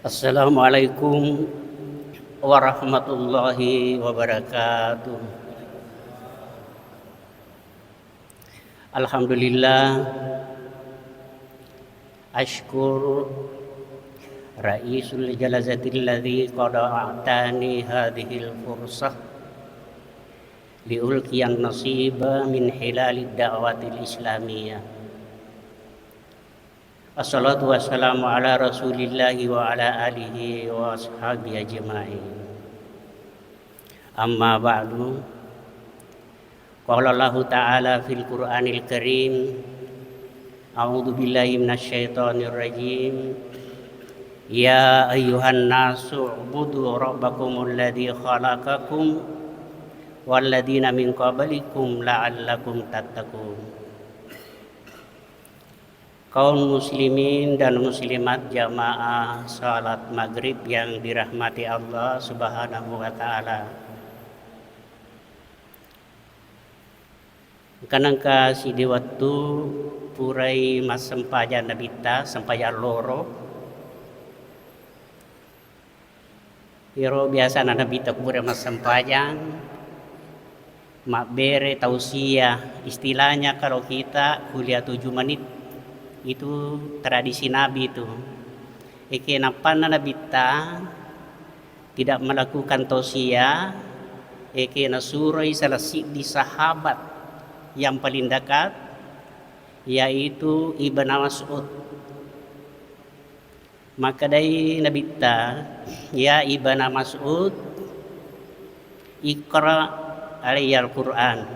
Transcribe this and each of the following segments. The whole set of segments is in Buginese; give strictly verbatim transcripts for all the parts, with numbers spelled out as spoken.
Assalamualaikum warahmatullahi wabarakatuh. Alhamdulillah, ashkur raisul jalasatil ladzi qad a'tani hadzihil fursah liulqiyan nasiba min hilalid da'watil islamiyah. Assalatu wassalamu ala Rasulillahi wa ala alihi wa ashabihi ajma'in. Amma ba'du. Qala Allahu ta'ala fil Qur'anil Karim, a'udzu billahi minasy syaithanir rajim. Ya ayyuhan nasu ubudu rabbakumul ladzi khalaqakum walladzina min qablikum la'allakum tattaqun. Kaum muslimin dan muslimat jamaah salat maghrib yang dirahmati Allah Subhanahu wa Ta'ala. Engka-, engka siddi wettu purai massempajang Nabitta, sempajang loro. Iyaro biasana Nabitta ko pura massempajang, mabbere tausiah, istilahnya kalau kita kuliah tujuh menit, itu tradisi Nabi itu. Eke nappanna Nabitta tidak melakukan tausiah, eke nasuroi salah siddi sahabat yang paling dekat, yaitu Ibnu Mas'ud. Makkedai Nabitta, "Ya Ibnu Mas'ud, iqra alayyal Qur'an,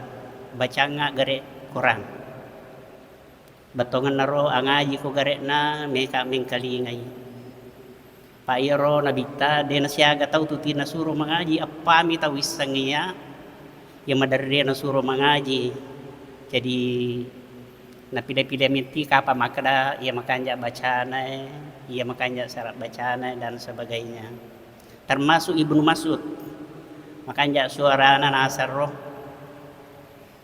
bacangnga gare Quran." Bettuangenna ro angajiko gare'na, meka mengkalingai. Pa iyaro Nabitta de nasiaga tau tuti nasuro mangaji, appami tau wissengnge iya, iya maderri nasuro mangaji. Jadi napile-pile metti kapang makkeda iya makanja bacanae, iya makanja sara bacanae dan sebagainya. Termasuk Ibnu Mas'ud, makanja suarana naseng ro.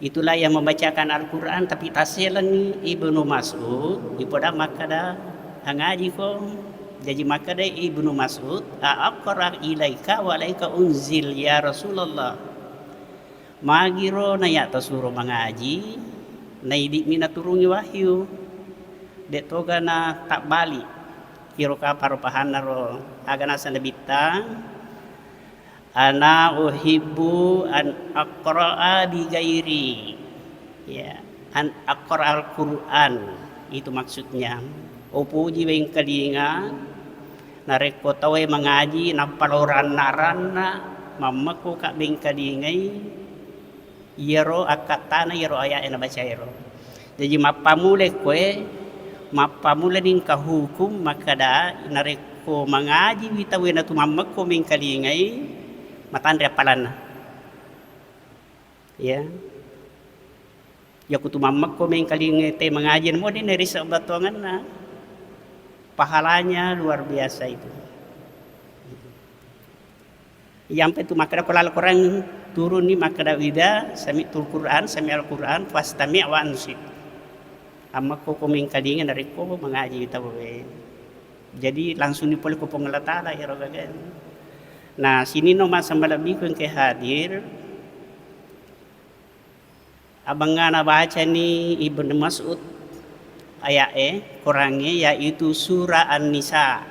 Itulah yang membacakan Al-Quran, tapi tasselengi Ibnu Mas'ud, ipoda makkeda, "Angajiko." Jaji makkeda Ibnu Mas'ud, "A aqra ilaika wa alaika unzil, ya Rasulullah." Magiro naya tasuro mangaji, naidi'mi naturungi wahyu. De toga na tabbali. Iro kaparo pahanna ro, aga naseng Nabitta, "Ana uhibbu an aqra'a bi ghairi." Ya, an aqra'al Qur'an, itu maksudnya. Upoji wengkalinga, narekko tauwe mangaji, nappa lao ranna-ranna, mammekko ka bengkalingai, iyaro akkattana iyaro aya'e nabacaero. Jaji mappamula koe, mappamulani engka hukum makkeda narekko mangajiwi tauwe natu mammekko mengkalingai, matanre appalanna. Ya. Yakutu mammekko mengkalingai te mangaji namo de nerissa bettuangenna. Pahalanya luar biasa itu. Iyampe tu makkeda ko laleng Quran turunni makkeda, "Idza sami'tul Quran, sami'al Quran, fastami' wa ansit." Ammekko ko mengkalinga narekko mangaji tauwe. Jadi langsung ni pole ko Puang Allah Taala iyaro gaga. Nah, sininna masa malebbiku engke hadir, abangngana bacani Ibnu Mas'ud aya'e, Qurangnge, yaitu surah An-Nisa.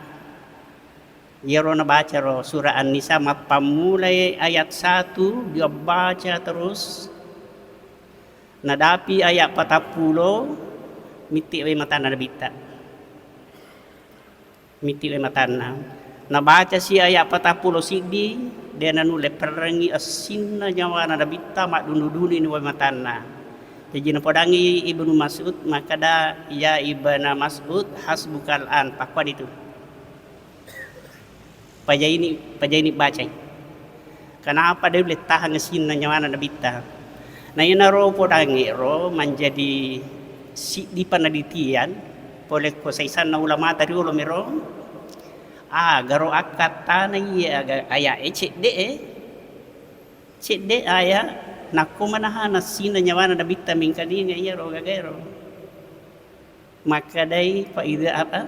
Iyaro nabacaro surah An-Nisa, mappammulai ayat satu, diabbaca terus. Nadapi ayat patappulo, mitti wai matanna Nabitta. Mitti wai matanna. Nabacasi ayat patappulo siddi, de nanulle perrengi essinna nyawana Nabitta, maddunu-dununi wai matanna. Jaji napodangi Ibnu Mas'ud makkeda, "Ya Ibnu Mas'ud, hasbukal an." Pakkuani tu. Pajaini, pajaini bacai. Kenapa de ulle tahang essinna nyawana Nabitta? Na iyanaro podangnge ro manjadi siddi penelitian pole ko saisanna ulamata riolo miro. Aga ro akkattana iya aga aya'e cedde e. Cedde aya nakko manahana essinna nyawana Nabitta mengkalinga iyaro gagaero. Makkedai fa idza apa?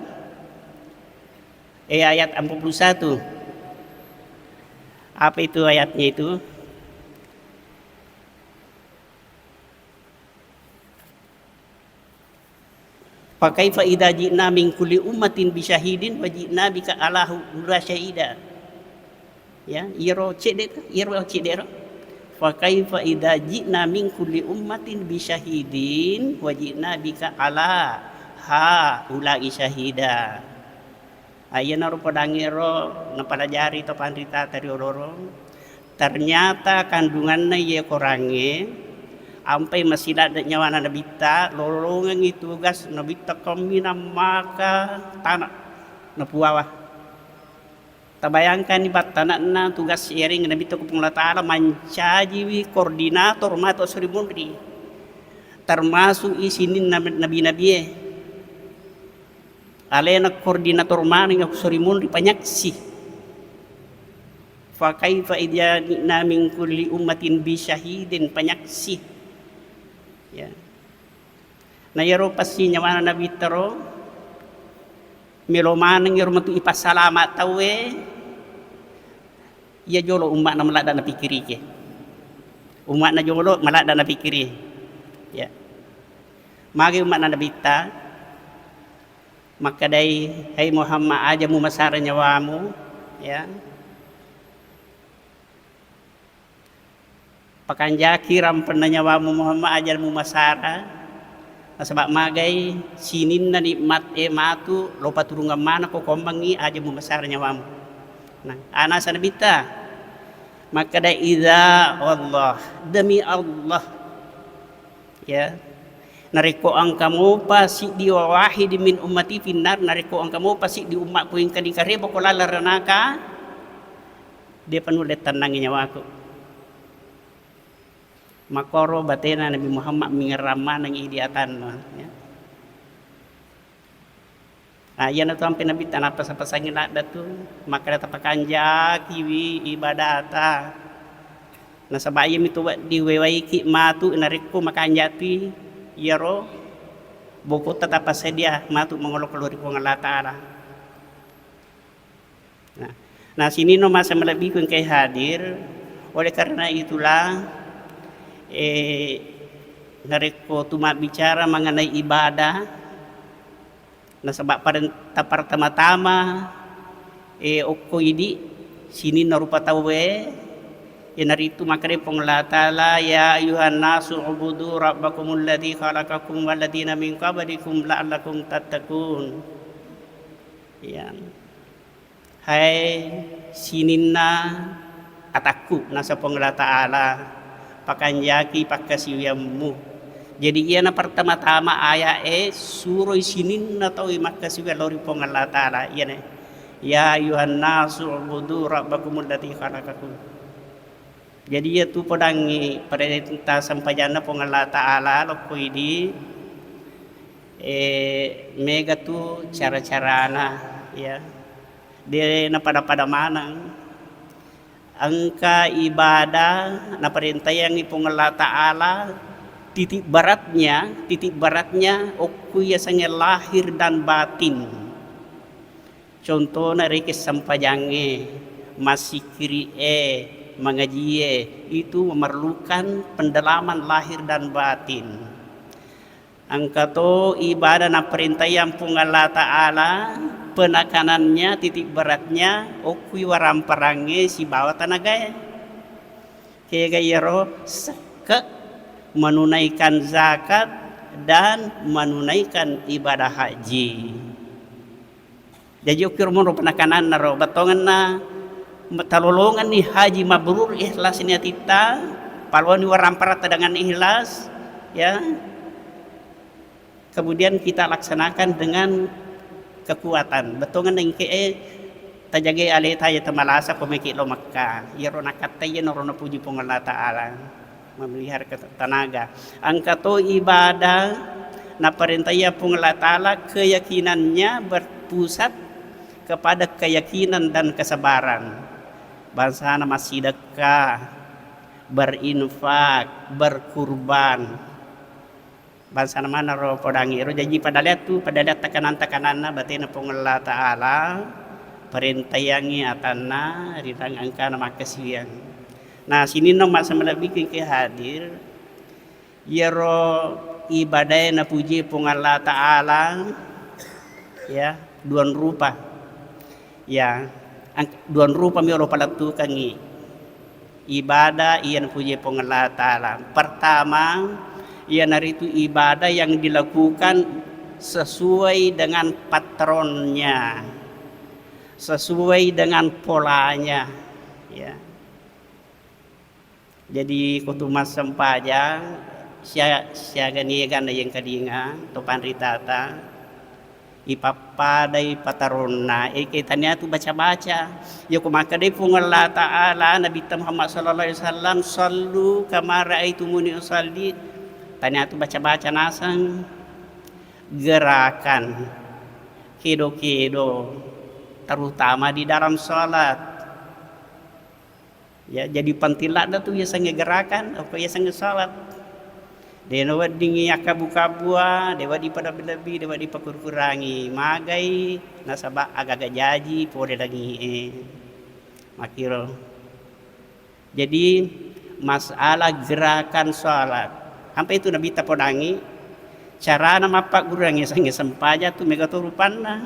Eh, ayat empat puluh satu. Apa itu ayatnya itu? "Fa kaifa idza ji'na min kulli ummatin bi syahidin wa ji'na bika ala haula syahida." Ya, iyaro cedde', iyaro cedde' ro. "Fa kaifa idza ji'na min kulli ummatin bi syahidin wa ji'na bika ala haula'i syahida." Ah, iyanaro podangnge ro napalajari to panritata riolorong. Ternyata kandunganna iye korangnge, ampai masiladde nyawana nabitta, lolongengngi tugas nabitta kaminang maka tana napuawa. Tabayangkanni battananna tugas ereng nabitta ku Puang Allah Ta'ala mancajiwi koordinator matu esso ri munri, termasuk i sininna nabi-nabie. Alena koordinator maneng esso ri munri, panyaksi. "Fa kaifa idza ji'na min kulli ummatin bi syahidin," panyaksi. Ya. Na iyaro passinyawana nabitta ro, melo maneng iyaro matu ipassalama tauwe, iya jolo umma'na maladda napikkirike. Umma'na jolo maladda napikkiri. Ya. Magi umma'na nabitta, makkedai, "Hai Muhammad, aja mumasara nyawamu, ya. Pakanjaki rampenna nyawamu Muhammad, aja mumasara. Nasaba magai sininna nikmat e matu lo paturungeng maneng ko kombengngi, aja mumasara nyawamu." Nah, anasa nabitta makkeda, "Idza Allah, demi Allah." Ya. Narekko engka mopa siddi wa wahidin min ummati finnar, narekko engka mopa siddi ummakku engka dikareba ko laleng ranaka, depa nulle tennangngi nyawaku. Makkoro batena Nabi Muhammad mingerrang maneng idi atanna, ya. Ah, iyanatu ampe Nabitta nappasa-pasangi ladda tu, makkeda tapakanjakiwi ibadata. Nasaba iyami tu wedding wewaiki matu narekko makanjaki iyaro bokotta tapassedia matu mangolo-kolo ri Puang Allah Ta'ala. Nah, nah, sininna masa malebbiku engkae hadir, oleh karena itulah, eh, narekko tu mabbicara mengenai ibadah, nasaba parenta pertama-tama, eh, okko idi sininna rupa tauwe, iyanaritu makkeda Puang Allah Ta'ala, "Ya ayyuhan nasu ubudu rabbakumul ladzi khalaqakum walladzina min qablikum la'allakum tattaqun." Ya. Hai sininna atakku, nasa Puang Allah Ta'ala, pakanjaki pakkasiwiammu. Jadi iyana pertama-tama ayat e suroi sininna tau makkasiwiang lao ri Puang Allah Ta'ala, iyana, "Ya ayyuhan nasu ubudu rabbakumul ladzi khalaqakum." Jadi iyatu podangngi parenta sempajanna Puang Allah Ta'ala lokko idi, eh, mega tu cara-carana, ya. De napada-pada maneng. Engka ibadah naparentaiangngi Puang Allah Ta'ala, titik beratnya, titik beratnya okko yasengnge lahir dan batin. Contona rekeng sempajangnge, massikkiri'e, mangajie, itu memerlukan pendalaman lahir dan batin. Engka to ibadah naparentaiang Puang Allah Ta'ala, penekanannya, titik beratnya, okkui waramparangnge sibawa tenagae. Kega iyaro sekke, menunaikan zakat, dan menunaikan ibadah haji. Jaji okkiro monro penekananna ro, bettongenna talolongenni haji mabrur, ikhlas ni atitta, paloani waramparatta dengan ikhlas, ya. Kemudian kita laksanakan dengan kekuatan. Bettongenna engke e tajagai aleta ya tamalasa ko meki lo Mekka. Iyaro nakattai iyana ro napuji Puang Allah Ta'ala. Memelihara ke-, tenaga. Engka to ibadah naparentaiya Puang Allah Ta'ala, keyakinannya berpusat kepada keyakinan dan kesabaran. Bangsana massidekka, berinfak, berkurban. Bangsana maneng ro podangnge ro. Jaji padaleang tu, padaleang tekanang-tekananna batena Puang Allah Ta'ala. parentaiyangngi atanna ri engkana makkasiwiang. Nah, sininna umma' malebbiku engkae hadir, iyaro ibadae napujie Puang Allah Ta'ala, ya, duang rupa. Ya, ang-, duang rupa mi olo palettukengngi ibadah iya napujie Puang Allah Ta'ala. Pertama, iyanaritu ibadah yang dilakukan sesuai dengan patronnya, sesuai dengan polanya, ya. Jadi, ko tu massempajang, sia-, siaga niaga naengkalinga to panritata, ipappadai pataronna, eke tania tu baca-baca. Iya ko makkedai Puang Allah Ta'ala, Nabitta Muhammad sallallahu alaihi wasallam, "Sallu kama raaitumuni usalli." Tania tu baca-baca naseng, gerakan kedo-kedo, terutama di dalam salat. Ya, jadi penting ladde tu yasengnge gerakan, okko yasengnge salat. De' naweddingngi akkabu-kabua, de' wedding padebbi-debbi, de' wedding pakuru-kurangi. Magai nasaba' agaga jaji pole langi'e. Makkiro. Jadi, masalah gerakan salat. Ampe itu Nabitta podangngi, carana mappaggurui yasengnge sempajang tu mega to rupanna.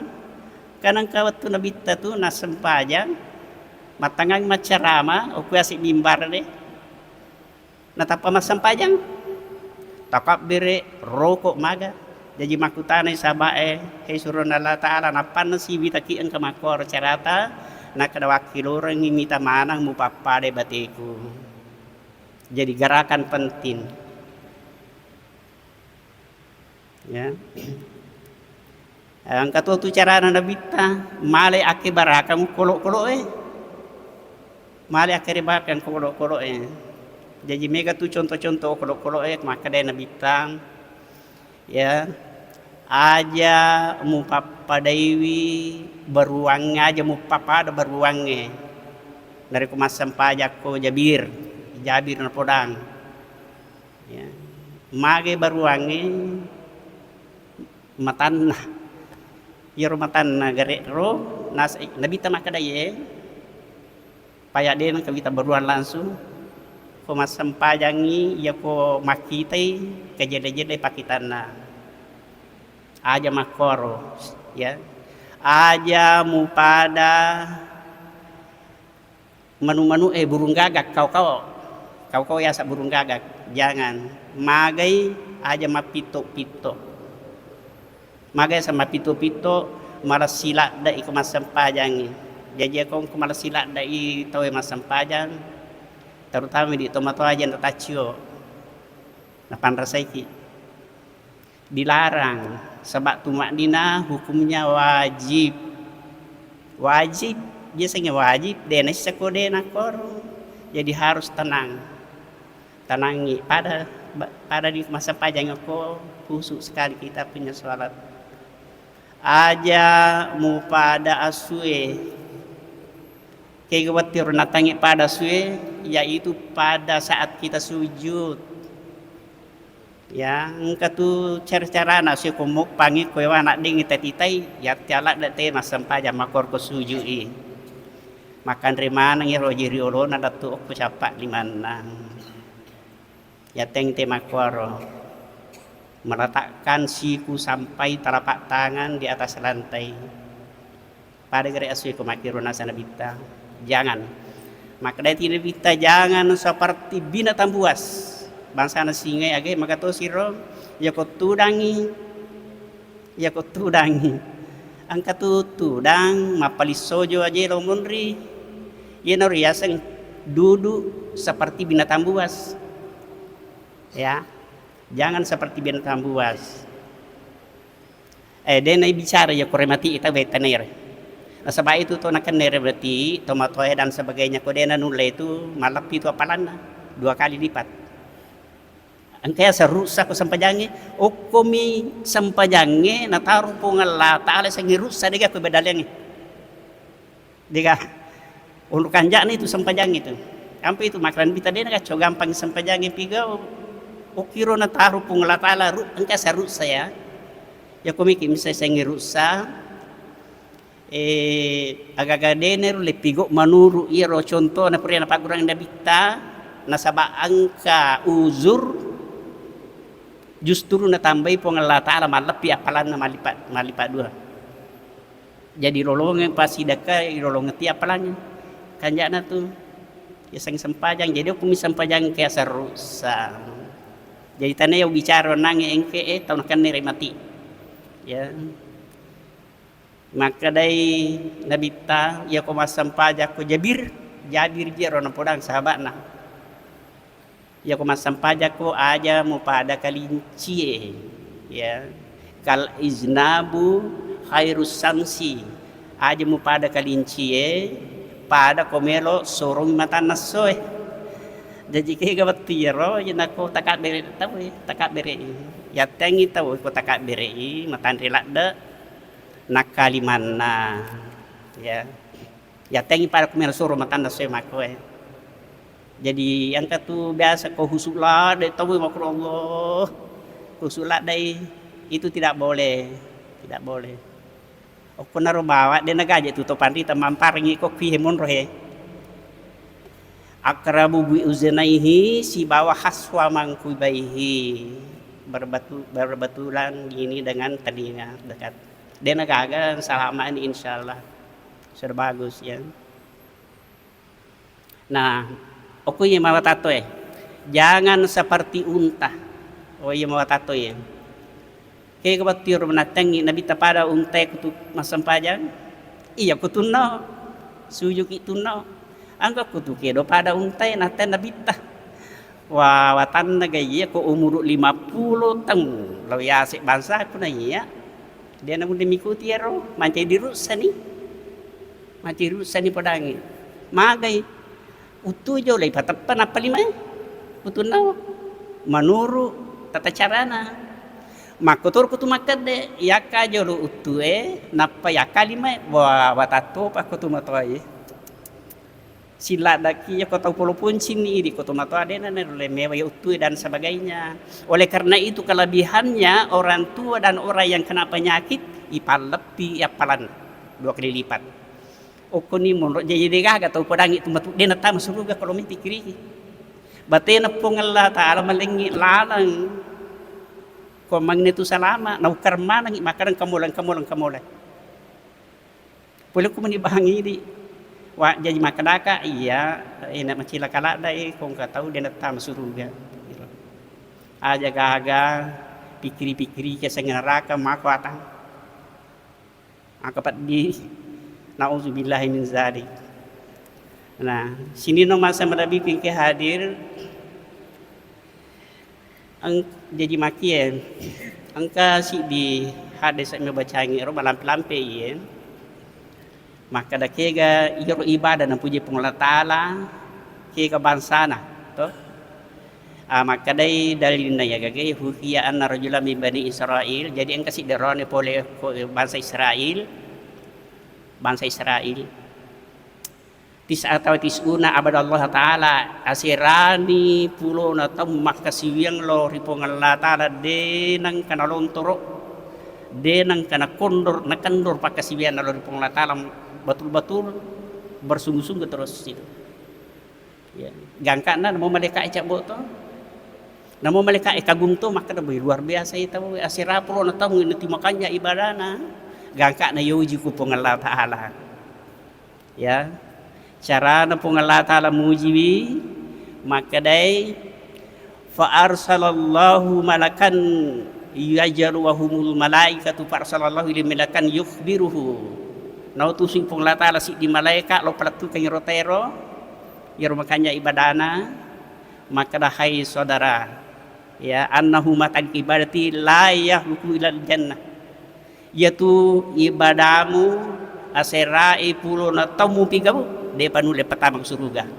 Kan engka wettu Nabitta tu nassempajang, mattangngang maccarama, okko yase mimbar de. Natappa massempajang, takabbere, roko maga. Jaji makkutanai sahaba'e, "He suronna Allah Ta'ala, nappanna siwita ki engka makkoro carata?" Nakkeda, "Wakkilorengngi mita maneng mupappadai bateku." Jadi gerakan penting. Ya. Engka to tu carana Nabitta, male akkebarakang kolo-koloe. Male akkebarakang kolo-koloe. Jaji mega tu contoh-contoh kolo-koloe, makkedai Nabitta, ya, aja mupappadaiwi baruangnge, aja mupappada baruangnge. Narekko massempajakko Jabir, Jabir napodang. Ya. Mage baruangnge matanna. Iyaro matanna gare' ro, nas-, Nabitta makkeda, "Ye, paya de' nengka wita baruang langsung, ko massempajangngi, iyako makkitai, kejede-jede pakkitanna. Aja makkoro, ya. Aja mupada manu-manu, eh, burung gagak, kao-kao. Kao-kao yaseng burung gagak. Jangan. Magai aja mappitto-pitto. Magai yaseng mappitto-pitto, malessi ladde' iko massempajangngi. Jaji, iko engko malessi ladde'i tauwe massempajang, terutama di tomatoa aja nataccio. Napanrasaiki." Dilarang, saba' tumaddinah hukumnya wajib. Wajib, biasanya wajib, de' naisseng ko de' nakkoro. Jadi harus tenang. Tenangi, pada, pada di massempajang ko khusyuk sekali kita punya sholat. Aja mupada asue. Kega wettiro natangi pada asue, yaitu pada saat kita sujud. Ya, engka tu cara-carana, siko moppangi ko ewa naddengngi tatitai, yatti aladde' te massempajang makkoro ko suju'i. Makkanre manengngi ro ji ri olona lettu okko cappa' limanna. Yatteng te makkoro. Meletakkan siku sampai telapak tangan di atas lantai. Pada gare' asue ko makkiro naseng Nabitta. Jangan. Makkedai ti Nabitta, "Jangan seperti binatang buas." Bangsana singai aga, maga tosi ro. Yako tudangngi. Yako tudangngi. Engka tu tudang, mappalissojo aja lo monri. Iyanaro yaseng duduk seperti binatang buas. Ya. Jangan seperti binatang buas. Eh, de' naibicara iya ko remati ita betta naire. Nasaba' itu to nakenna remati, tomatoae dan sebagainya, ko de' nanulle itu, malleppi tu appalanna dua kali lipat. Engka yaseng ruksa ko sempajangnge, okkomi sempajangnge nataro Puang Allah Ta'ala sengngi ruksa, de' ga ko bedaleangnge. Dega, onro kanja'na itu sempajangnge itu. Ampe itu makkuranni bita de' nagacco gampang sempajangnge pigau. Okkiro nataro Puang Allah Ta'ala ru-, engka saruksa ya. Yako miki misal sengngi ruksa, Eh, agaga de'na ro leppigau menuru iyaro contona pura napaggurang Nabitta, nasaba engka uzur, justru natambai Puang Allah Ta'ala malleppi appalanna mallipa-, mallipa dua. Jadi, rolongeng pasidakka, rolongeng ti appalangnge. Kanja'na tu, yaseng sempajang. Jadi, okko mi sempajang ke asarrusa. Jadi, tania ubicara nange engke, eh, tau nakenna ri mati. Ya. Makkedai Nabitta, iyako massempajakko Jabir, Jabir jero napodang sahabatna. Iyako massempajakko aja mupada kalincie, ya. Kal iznabu khairus samsi, aja mupada kalincie, pada ko melo sorong matanna essoe. Jaji kega wettu iyaro, ya nako takabbere tau, eh, takabbere. Yattengi tau ko takabbere, matanre ladde. Nakkalimanna, ya. Yattengi pada kumero suro matanna soe makkoe. Jadi, engka tu biasa ko husu ladde tau makko Allah. Husu ladde itu tidak boleh, tidak boleh. Okkonaro bawa de nagaje tu to panrita mamparengi ko kui he monro he. Akrabu bi uzunaihi sibawa haswa mangkubaihi. Berbatu-, berbetulan gini dengan telinga dekat. Dena gaga, salama ni, insyaallah. Sudah bagus, ya. Nah, okko iye mawatato e. Jangan seperti unta. Oh, iye mawatato e. Kega wettu ro menattengi Nabitta pada untae kutu massempajang? Iya kutunno. Sujuki tunno. Angka kutu kedo pada untae natten Nabitta. Wa-, watanna ga iya ko umuru lima puluh taung, lao yase bangsaku na iya. De namulle mikuti iyaro, mancai dirussani. Mancai dirussani podangnge. Magai, uttu jolo ipateppa nappa limae. Utunna menuru tata carana. Makkotoro kutu makkedde, yakka jolo uttue, nappa yakka limae. Wa-, watattopa kutu matoae. Silladdaki iyako tau polo poncinni idi ko tomatoa dena narulle mewa ya uttue dan sebagainya. Oleh karena itu kelebihannya orang tua dan orang yang kena penyakit ipalleppi appalan dua kali lipat. Okkoni monro jaji de gaga tau podangi tu matu dena tama suruga kalau mipikiriki. Batena Puang Allah Ta'ala malengi laleng. Ko mangne tu salama, naukar manangi makkadang kamolang, kamolang, kamolang. Pole ko meni bahang idi. Wa, jaji makkedaka, iya, ena macilaka ladda e, ko engka tau de nattama suruga. Aja gaga, pikkiri-pikkiri ke sengngeraka, mako atang. Maka peddi. Nauzubillahi min zalik. Nah, sininna masa marabiku engke hadir, Eng-, jaji makie, engka siddi hadis mebacangi ro malampe-lampe iye. Makkeda kega iyaro ibadah napuji Puang Allah Ta'ala, kega bangsana, to? Ah, makkedai dalilna iya gage, hukiya anna rajulan min Bani Israil, jadi engka siddi rone pole ko bangsa Israil, bangsa Israil. Tis'ata wa tis'una abadallaha ta'ala, aserani pulona taung makkasiwiang lao ri Puang Allah Ta'ala, de nengka nalontoro, de nengka nakondor-, nakendor pakkasiwianna lao ri Puang Allah Ta'ala, betul-betul bersungguh-sungguh terus itu. Ya, gangkana namo malaika e cabbo to. Namo malaika e kagum to, makkeda, "Wih, luar biasa itu, asera pulona taung ini timakanya ibadana." Gangkana yoji ku Puang Allah Ta'ala. Ya. Carana Puang Allah Ta'ala mujiwi, makkedai, "Fa arsalallahu malakan yajalu wa humul malaikatu, fa arsalallahu ilaihi malakan yukhbiruhu." Nautusi Puang Allah Ta'ala siddi malaika lao palettukeng iyaro taero, iyaro makanja ibadana, makkeda, "Hai saudara, ya, annahu matan ibadati la yahluku ilal jannah." Iyatu ibadamu aserae pulona taung mupi gau, depa nulle patama ke suruga.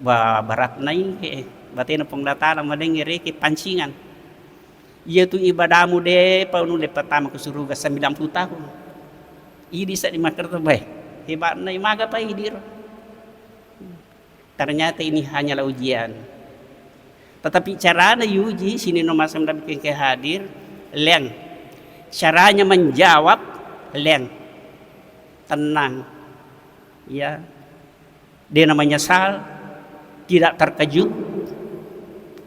Ba-, baratna ike, batena Puang Allah Ta'ala madengnge reke pancingan. Iyatu ibadamu depa nulle patama ke suruga sembilan puluh tahun. Idi seddi makkerta bae. Hebatna imaga pa idi ro. Ternyata ini hanyalah ujian. Tetapi carana yuji, sininna masa mendapatkan ke hadir, leng. Caranya menjawab, leng. Tenang. Ya. Dia menyesal, tidak terkejut.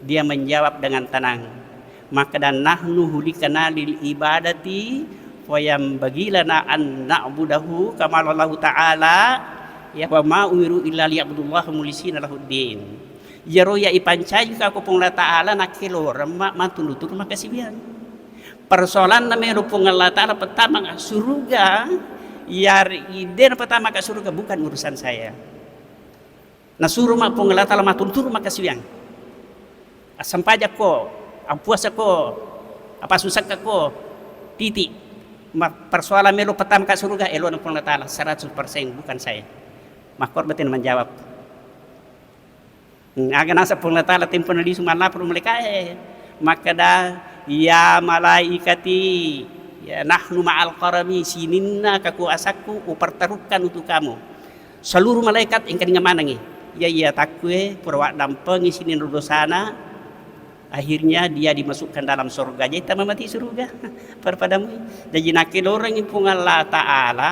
Dia menjawab dengan tenang. Makkeda, "Nahnu hulikana lil ibadati, fayambagi lana an na'budahu kama Allah ta'ala, ya, wa ma umiru illa liya'budullaha mulisina lahuddin." Iyaro ya ipancaji ka ko Puang Allah Ta'ala, nakkeloreng ma-, matundu-tundu makkasiwiang. Persoalanna melo Puang Allah Ta'ala pertama suruga, yari idena pertama ka suruga, bukan urusan saya. Nasuro ma Puang Allah Ta'ala matundu-tundu makkasiwiang. Assampajakko, appuasakko, apasusakkakko, titik. Ma-, persoalan melo pertama ka suruga, elona Puang Allah Ta'ala, seratus persen, bukan saya. Makkoro bete na menjawab. Hmm, aga naseng Puang Allah Ta'ala tempo nalisu mallaporo malaikae, makkeda, "Ya malaikati, ya nahnu ma'al karami, sininna kekuasaku upertaruhkan untuk kamu." Seluruh malaikat engka dengan manengi. Ya, iya takkue pura waddampengi sininna dosana, akhirnya dia dimasukkan dalam surga. Jadi tamamati surga pada-padamui. Jadi nakkelorengi Puang Allah Ta'ala,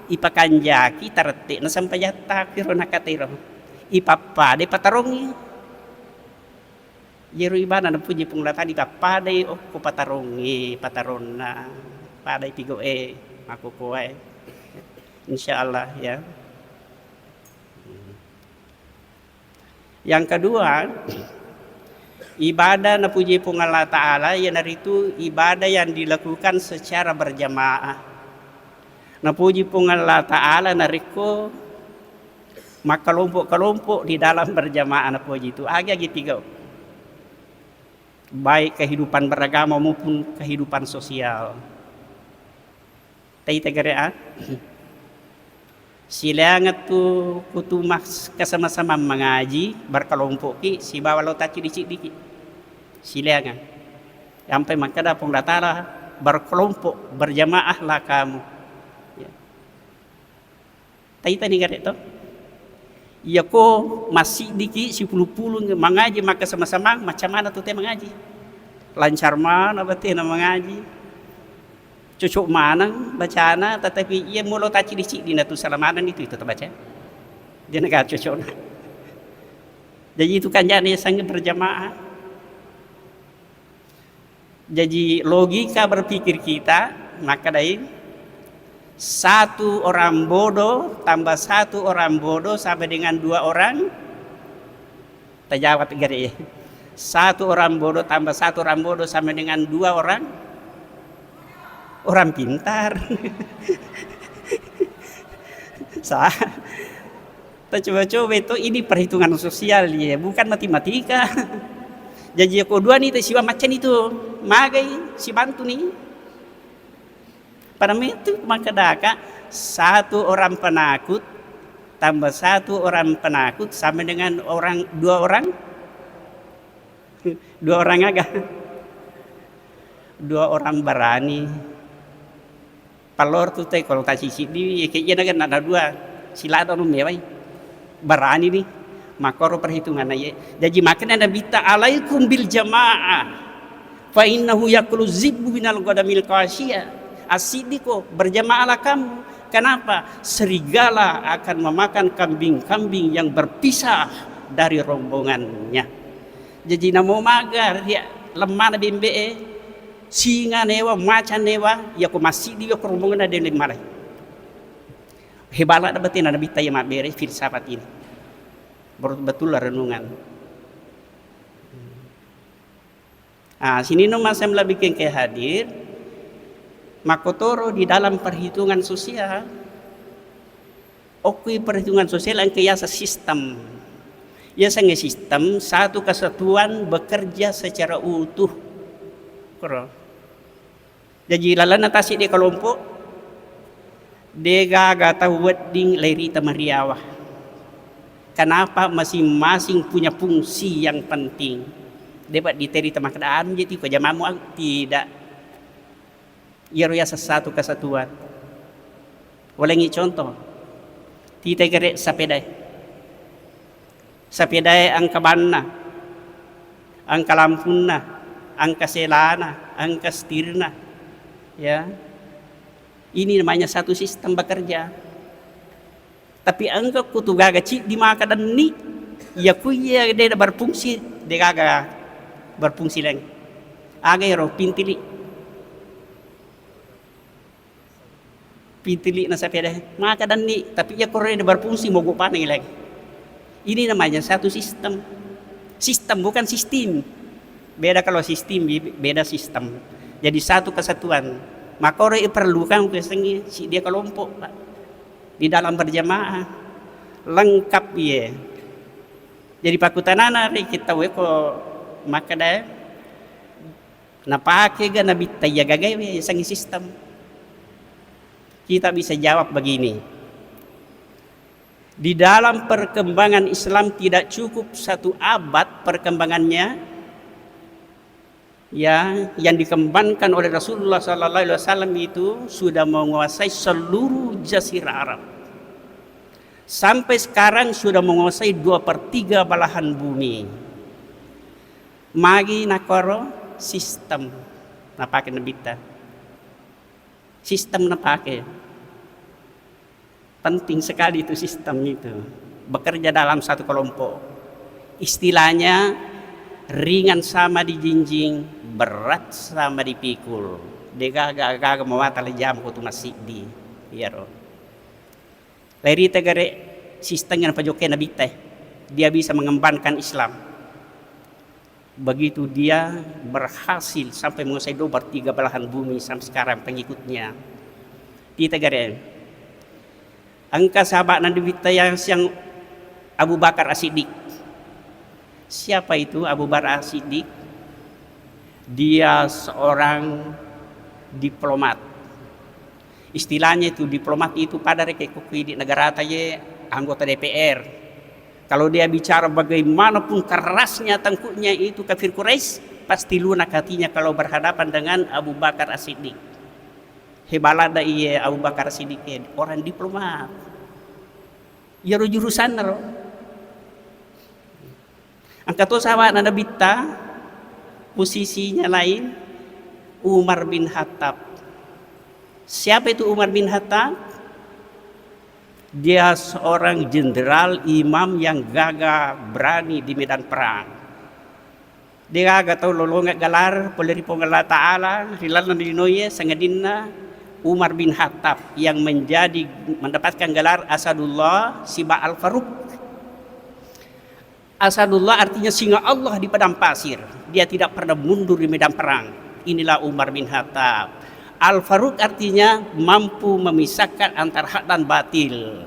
ipakanjaki tarette'na sempajatta kiro nakatiro. Ipappadai patarongnge. Iyaro ibana napuji Puang Allah Ta'ala, ipappadai okko patarongnge, pataronna, padai pigo'e, makkokoe. Insya Allah, ya. Yang kedua, ibadah napuji Puang Allah Ta'ala iyanaritu ibadah yang dilakukan secara berjamaah. Napuji Puang Allah Ta'ala narekko makkelompok-kelompok di dalam berjamaah, napoji tu agi-agi tigau, baik kehidupan beragama maupun kehidupan sosial. Taita gare a, sileangeng tu kutu mas-, kasama-samang mangaji, berkelompokki sibawa lo tacciddi-ciddiki. Sileangeng. Sampai makkeda Puang Allah Ta'ala, "Berkelompok, berjamaahlah kamu." Ya. Taitani gare to? Iyako massiddiki sipulu-pulu mangaji makkasama-samang, macam mana tu te mangaji? Lancar mana batena mangaji? Cocok maneng bacana, tetapi iya mulo tacciddi-ciddi na tu salah maneng itu, itu tabaca. Dia negara cocok. Jadi itu kan jadi sangat berjamaah. Jadi, logika berpikir kita, makkedai, satu orang bodoh tambah satu orang bodoh sama dengan dua orang, tajawab gare. Satu orang bodoh tambah satu orang bodoh sama dengan dua orang, orang pintar. Sa-, Tacoba-coba itu, ini perhitungan sosial, ya, bukan matematika. Jaji, ko dua ni tasiwa macca ni tu, magai sibantu ni. Pada itu makkedaka, satu orang penakut tambah satu orang penakut sama dengan orang, dua orang, dua orang aga? Dua orang berani. Pallor tu te, kalau taciciddi, ye, ke iya naga nada dua, silada nu mewai. Barani ni, makkoro perhitunganna ye. Jaji makanya Nabitta, "Alaikum bil jamaah, fa innahu yakulu zibbu minal ghodamil qasiyah." Assiddiko, berjamaahlah kamu. Kenapa? Serigala akan memakan kambing-kambing yang berpisah dari rombongannya. Jaji namo maga ri lemmana bembe'e, singa newa, macan newa, yako massiddi yako rombonganna de' malai. Hebala da batena Nabitta iya mabbere filsafat ini. Betul renungan. Ah, sininna masa lebih ke hadir, makkotoro di dalam perhitungan sosial. Okkui perhitungan sosial engka yaseng sistem. Yasengnge sistem, satu kesatuan bekerja secara utuh. Koro. Jaji, lalenna tassiddi kelompok, degaga tau wedding lairita mariawa. Kenapa? Masing-masing punya fungsi yang penting. Depa diterita makkeda, "Anu je tiko jamamu, anu." Tidak. Iyaro yaseng satu kesatuan. Ulengi contoh. Tite gere sepedai. Sepedae engka banna, engka lampunna, engka selana, engka setirna. Ya. Ini namanya satu sistem bekerja. Tapi engka kutu gaga ciddi maka denni, iya kuya de' berfungsi, de' gaga berfungsi lain. Aga ero pintili. Pintili na sapeda maka denni, tapi iya koro de' berfungsi mogok paneng lain. Ini namanya satu sistem. Sistem, bukan sistem. Beda kalau sistem, beda sistem. Jadi satu kesatuan. Makoro iperlukan kusengi si dia kelompok, Pak. Di dalam berjamaah lengkap iye. Jadi pakkutanana ri kita weko makkeda, napake ga nabitta iya gagae we yasengnge sistem? Kita bisa jawab begini. Di dalam perkembangan Islam tidak cukup satu abad perkembangannya, ya, yang dikembangkan oleh Rasulullah sallallahu alaihi wasallam itu sudah menguasai seluruh jazirah Arab. Sampai sekarang sudah menguasai dua per tiga belahan bumi. Magi nakoro sistem napake nabitta. Sistem napake. Penting sekali itu sistem itu. Bekerja dalam satu kelompok. Istilahnya ringan sama dijinjing, berat sama dipikul. De' gaga-gaga mawatang le jama ko tu massiddi. Iyaro. Lairita gare sistem yang pajokke nabitta. Dia bisa mengembangkan Islam. Begitu dia berhasil sampai menguasai dua per tiga belahan bumi sampai sekarang pengikutnya. Kita gare. Engka sahabat Nabitta yang siang Abu Bakar As-Siddiq. Siapa itu Abu Bakar As-Siddiq? Dia seorang diplomat. Istilahnya itu diplomat itu pada rekko idi negarata ye anggota D P R. Kalau dia bicara bagaimanapun kerasnya tengkuknya itu kafir Quraisy, pasti lunak hatinya kalau berhadapan dengan Abu Bakar As-Siddiq. Hebat ladda iye Abu Bakar As-Siddiq, orang diplomat. Iyaro jurusanna ro. Engka to sahabatna Nabitta, posisinya lain, Umar bin Khattab. Siapa itu Umar bin Khattab? Dia seorang jenderal imam yang gagah berani di medan perang. De' gaga tau lolongeng gelar pole ri Puang Allah Ta'ala ri lalenna linoe, sangadinna Umar bin Khattab yang menjadi, mendapatkan gelar Asadullah siba Al-Faruq. Asadullah artinya singa Allah di padang pasir. Dia tidak pernah mundur di medan perang. Inilah Umar bin Khattab. Al-Faruq artinya mampu memisahkan antara hak dan batil.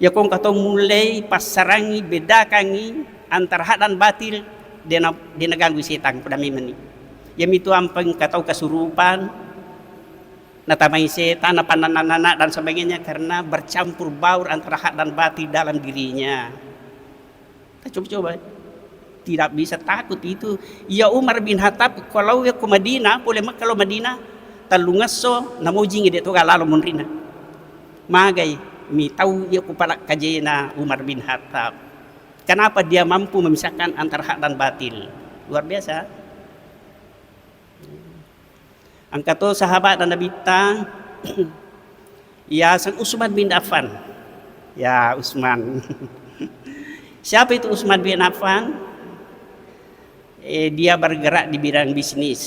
Iya ko engka tau mulai passarangi, bedakangi antara hak dan batil, de' na, de' naganggu setang, pada memang ni. Iyamitu ampe engka tau kasurupan, natamai setang, napannana-nana dan sebagainya karena bercampur baur antara hak dan batil dalam dirinya. Kita coba-coba. Tidak bisa takut itu. Iya Umar bin Khattab, kalau iya ko Madinah, pole Makkah lo Madinah, tellungesso namojingi de' to galalo munrina. Magai, mitau iya ko pada kajena Umar bin Khattab. Kenapa dia mampu memisahkan antara hak dan batil? Luar biasa. Engka to sahabat dan Nabitta, yaseng Utsman bin Affan. Ya, Utsman. Siapa itu Utsman bin Affan? Eh, dia bergerak di bidang bisnis.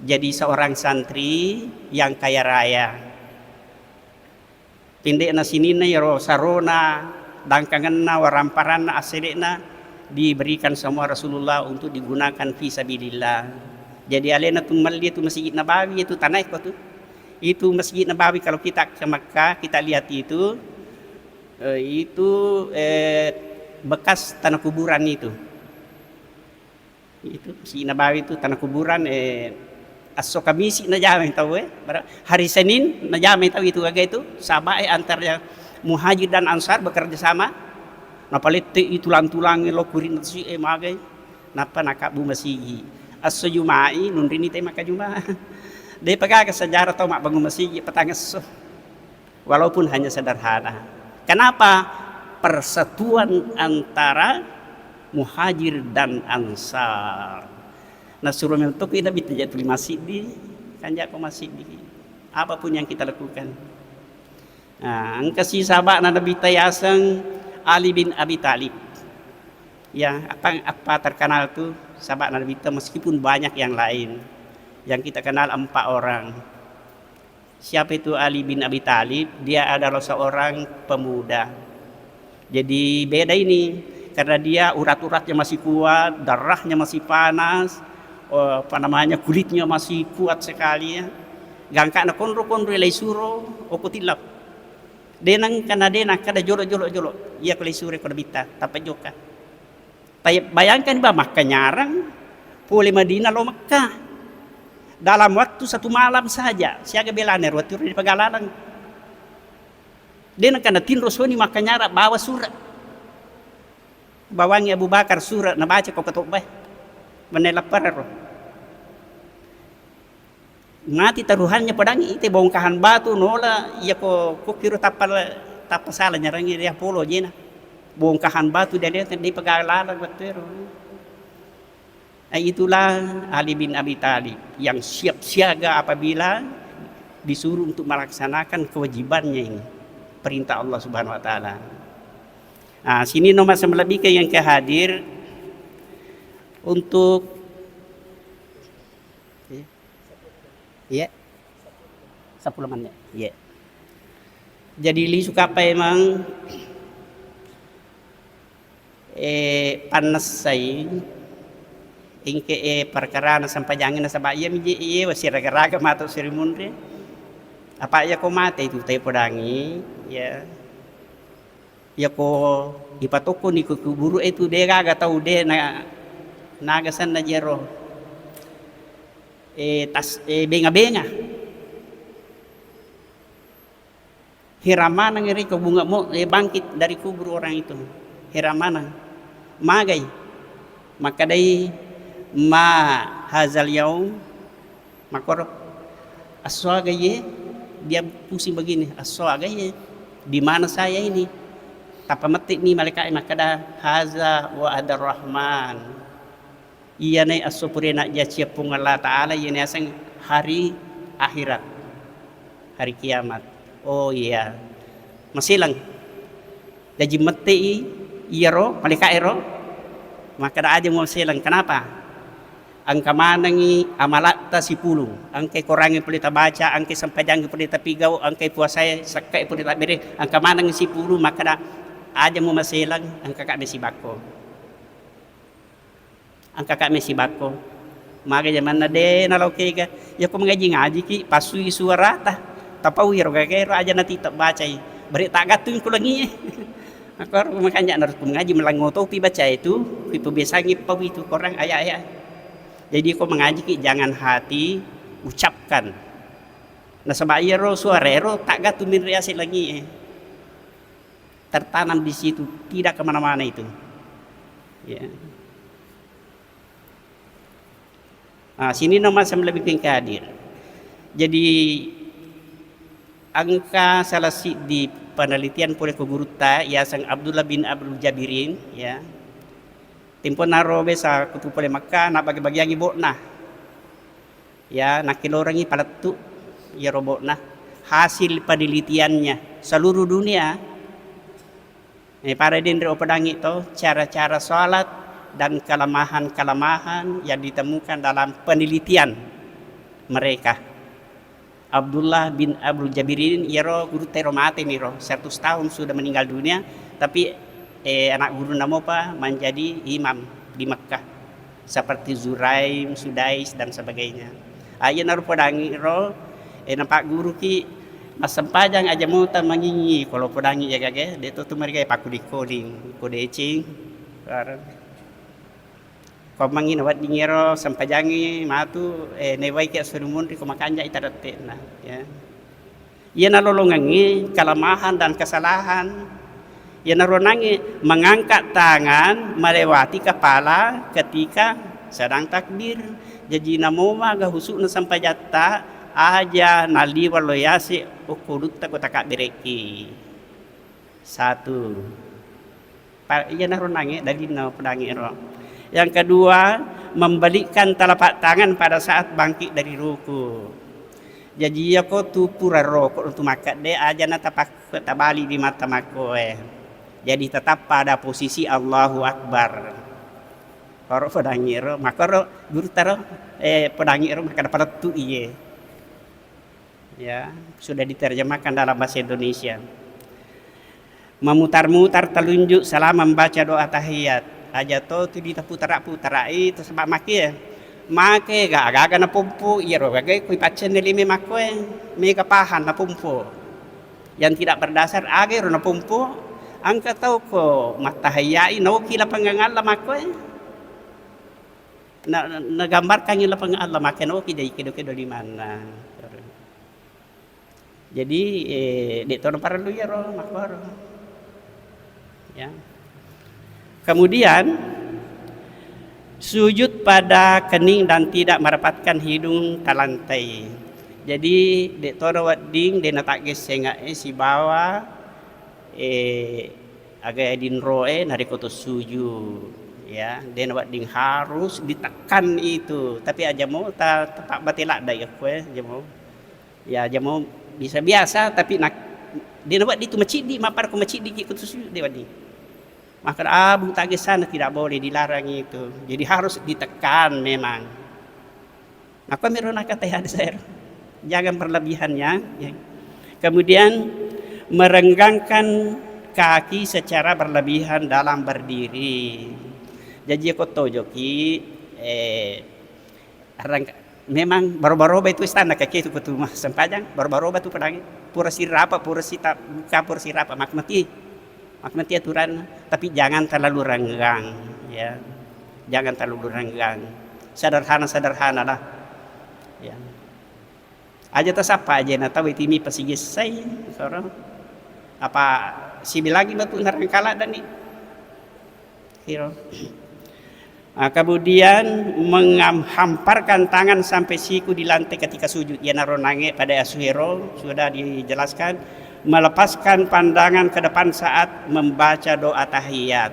Jadi seorang santri yang kaya raya. Pendekna sininna iyaro sarona, dangkangenna, waramparanna, assele'na diberikan semua Rasulullah untuk digunakan fi sabilillah. Jadi alena tu melli tu Masjid Nabawi itu tanae ko tu. Itu Masjid Nabawi kalau kita ke Makkah, kita lihat itu, eh, itu, eh, bekas tanah kuburan itu. Itu Masjid Nabawi itu tanah kuburan, eh, esso Kamisi najamai tau, eh. Bara-, hari Senin najamai tau itu, aga itu, sahabat, eh, antar ya, Muhajir dan Ansar bekerja sama. Napalette itu tulang-tulang lo kuring si, eh, magai. Nappa nakabbu masigi. Esso Jumai nunrini te maka Juma. Depa gaga sejarah tau mabbangun masigi petang esso. Walaupun hanya sederhana. Kenapa? Persatuan antara Muhajir dan Ansar. Nasuro mentokki Nabitta tuli masigi, kanjako masigi. Apapun yang kita lakukan. Nah, engka si sahaba'na Nabitta yaseng Ali bin Abi Thalib. Ya, apa, apa terkenal tu sahabat Nabitta, meskipun banyak yang lain. Yang kita kenal empat orang. Siapa itu Ali bin Abi Thalib? Dia adalah seorang pemuda. Jadi beda ini, karena dia urat-uratnya masih kuat, darahnya masih panas, eh, apa namanya, kulitnya masih kuat sekali ya. Gangka na konro-konro lai suro, oko tillap. De nengka na de nakkeda jolo-jolo jolo. Iya ko lai suro ko Nabitta, tappa jokka. Tay-, bayangkan, Ba, makkanyarang pole Madinah lo Mekkah. Dalam waktu satu malam saja, siaga belana ro tiro di pagalaleng. De nengka natinro soni makkanyarang bawa surat. Bawangi Abu Bakar surat nabaca ko ketobbae. Menne lappararo. Mati taruhannya pedangi ite bongkahan batu nola iya ko, ko kiro tappa, tappa sala nyarangi dia polo jena. Bongkahan batu dia lihat di pagalaleng wettu ero. Nah, itulah Ali bin Abi Thalib yang siap siaga apabila disuruh untuk melaksanakan kewajibannya ini, perintah Allah Subhanahu wa Ta'ala. Nah, sini nomor sembilan lebih ke yang ke hadir untuk, iya, sepuluh menit. Iya. Jadi lisu kappa emang eh, pannessai, engke, eh, perkarana sempajangi nasaba iya miji, iya wasi raga-raga matu siri munri. Apa iya ko mate itu tai podangi, ya. Iya ko ipatokko ni ku kuburu itu de gaga tau de na, naga sanna jero. Eh, tas, eh, benga-benga. Heran maneng ri ko bunga mo, eh, bangkit dari kubur orang itu. Heran maneng. Magai. Makkedai, "Ma hazal yaum?" Makkoro, "Esso aga ye?" Dia pusing begini, "Esso aga ye? Di mana saya ini?" Tappa metti ni malaika'e makkeda, "Haza wa'adur Rahman." Iyana esso purana jaci Puang Allah Ta'ala, iyana yaseng hari akhirat, hari kiamat. Oh iya, maselang. Jaji mette'i iyaro malaika'e ro, makkeda, "Aja mumaselang." Kenapa? Engka manengngi amalatta sipulung, engkai korangnge pole tabaca, engkai sempajangnge pole tapigau, engkai puasae sekkae pole tabbere, engka manengngi sipulung, makkeda, "Aja mumaselang, engka ka mesibakko." Engka ka mesibakko. Maga jamanna de nalao kega. Yako mangaji-ngajiki, passui suarata. Tapau iro gaga ero aja nati tabbacai. Bare taggattung ko langie. Makanya naruku mangaji malango topi baca itu, ku ipabiasangi pau itu korang aya-aya. Jadi ko mangajiki jangan hati ucapkan. Nasaba iyaro suara ero taggattung minri ase langie. Tertanam di situ, tidak kemana-mana itu. Ya. Nah, sini nomor sembilan lebih ke hadir. Jadi, engka salah siddi penelitian pole ko gurutta, yaseng Abdullah bin Abdul Jabirin, ya. Tempo naro besa kutu pole Makkah, nabbagi-bagiangi bo'na. Ya, nakkelorengngi palettu iyaro bo'na. Hasil penelitiannya seluruh dunia, eh, pada denre upedangi to, cara-cara sholat dan kelemahan-kelemahan yang ditemukan dalam penelitian mereka. Abdullah bin Abdul Jabirin, iyaro gurutta ero mate niro, seratus tahun sudah meninggal dunia, tapi, eh, anak gurunna mopa menjadi imam di Mekkah, seperti Zuraim, Sudais, dan sebagainya. Ah, iyanaro podangi ro, eh, napagguruki massempajang aja mota mangingi, kalau podangi iya gage, de to tu marigai pakkuli-kuling, ko deceng. Ko mangngi nawedding iyaro sempajangngi matu, eh, newai ki assurumunri ko makanjai tarette'na, ya. Iyana lolongengnge kelemahan dan kesalahan. Iyanaro nangnge mengangkat tangan melewati kepala ketika sedang takbir. Jaji namo maga husu'na sempajatta aja naliwa lo yase okko ulutta ko takabberekki. Satu. Pa-, iyanaro nangnge, daginna pedangi ero. Yang kedua, membalikkan telapak tangan pada saat bangkit dari ruku. Jaji iyako tu pura roko tu makkedde, aja na tapak-, tabali di mata makkoe. Jadi tetap pada posisi Allahu Akbar. Koro podangi ro, makoro guru taro, eh, podangi ro makkeda palettu iye. Ya, sudah diterjemahkan dalam bahasa Indonesia. Memutar-mutar telunjuk selama membaca doa tahiyat. Aja to tu ditaputara-putarai, tersebab make, make ga aga-aga napompo, iyaro gaga kui paccenne lime makkoe, mega paham napompo. Yang tidak berdasar, aga ro napompo, engka tau ko mattahiyai, naoki lapangang Allah makkoe. Na, na, nagambarkangngi lapangang Allah, make naoki dei kedo-kedo limanna. Jadi, eh, de' to naparellu iyaro, makkoro. Ya. Kemudian, sujud pada kening dan tidak merepatkan hidung ke lantai. Jadi, de' to wedding, de' nataggessenga'e sibawa, eh, aga dinroe narekko to sujud, ya. De' nawedding harus ditekan itu, tapi aja mo ta-, tapabbate ladda' ya kue, aja mo. Ya, aja mo bisa biasa, tapi nak-, de' nawedding tu maciddi, mappara ko maciddi ki kutu sujud, de' wedding. Maka abu tagessana tidak boleh, dilarang itu. Jadi harus ditekan memang. Maka miro nakatai hadis saya. Jangan berlebihan ya. Ya. Kemudian merenggangkan kaki secara berlebihan dalam berdiri. Jadi ko tojoki, eh, Arang-, memang baroba-roba itu istana kaki itu kutu mah sempajang, baroba-roba tu pedangi. Pura sirapa, pura sita, buka pura sirapa, makmati. Makmati aturan, tapi jangan terlalu renggang, ya. Jangan terlalu renggang. Sederhana-sederhana lah. Ya. Aja tasappa aja na tau itimi pasigessai, soro. Apa sibilangi matu narangkala dani. Kiro. Ah, kemudian menghamparkan tangan sampai siku di lantai ketika sujud. Iyanaro nange pada asuhero sudah dijelaskan, melepaskan pandangan ke depan saat membaca doa tahiyat.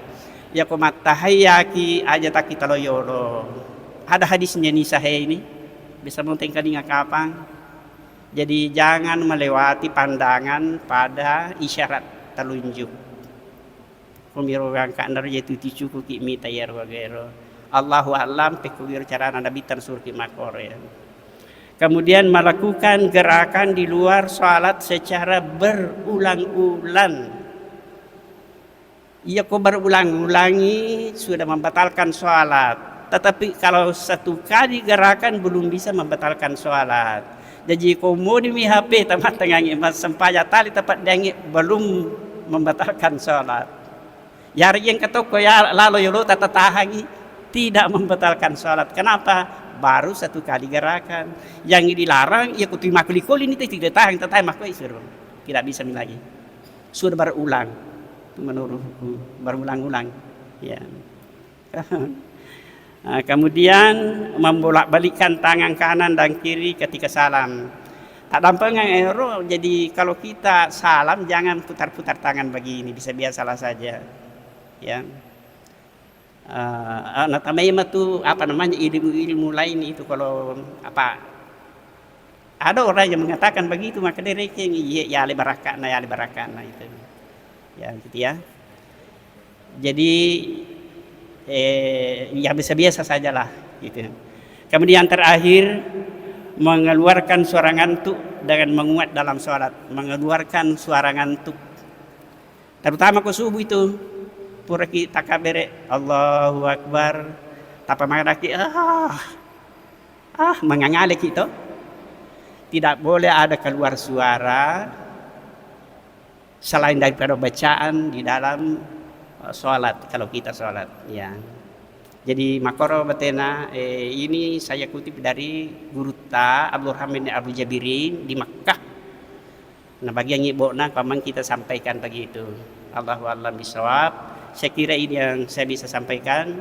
Yako mattahiyaki aja takki talo yolo. Ada hadisnya ni sahih ini. Bisa mau tengkalinga kapang. Jadi jangan melewati pandangan pada isyarat telunjuk. Kumiro gangka'na ro je tuti cukuki mita iyaro aga ero. Allahu a'lam, pekkugiro carana Nabitta nasuroki makkoro ya. Kemudian melakukan gerakan di luar salat secara berulang-ulang. Iya ko berulang-ulangi sudah membatalkan salat. Tetapi kalau satu kali gerakan belum bisa membatalkan salat. Jaji ko modimi H P tamattengangi massempajang tali tapaddeangi belum membatalkan salat. Yari yang ketokko ya lalo yolo tata tahangi tidak membatalkan salat. Kenapa? Baru satu kali gerakan. Yang dilarang ya kutu makuli-kuli ini tidak tahan, tidak tahan makko isuru. Tidak bisa lagi. Sudah berulang. Itu menurut hukum, berulang-ulang. Ya. Ah, kemudian membolak-balikkan tangan kanan dan kiri ketika salam. Taddampengeng ero, jadi kalau kita salam jangan putar-putar tangan begini, bisa biasalah saja. Ya. Eh, eh, natamai matu, apa namanya, ilmu-ilmu lain itu kalau, apa, ada orang yang mengatakan begitu, maka dia rekeng, iya, ya, ale barakana, ya, ale barakana itu. Ya, gitu ya. Jadi, eh, ya, biasa-biasa sajalah, gitu. Kemudian terakhir, mengeluarkan suara ngantuk dengan menguat dalam sholat. Mengeluarkan suara ngantuk. Terutama ko subuh itu, puraki takabere, Allahu Akbar, tapa mangadaki, ah, ah, mangangaleki to. Tidak boleh ada keluar suara selain daripada bacaan di dalam, eh, sholat, kalau kita sholat, ya. Jadi, makoro batena, eh, ini saya kutip dari gurutta Abdurrahman bin Abu Jabirin di Makkah. Nah, bagian ibo'na, ko amang kita sampaikan begitu. Allahu a'lam bishawab. Saya kira ini yang saya bisa sampaikan.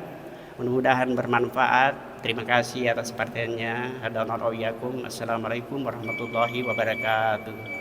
Mudah-mudahan bermanfaat. Terima kasih atas perhatiannya. Hadanallahu iyyakum. Assalamualaikum warahmatullahi wabarakatuh.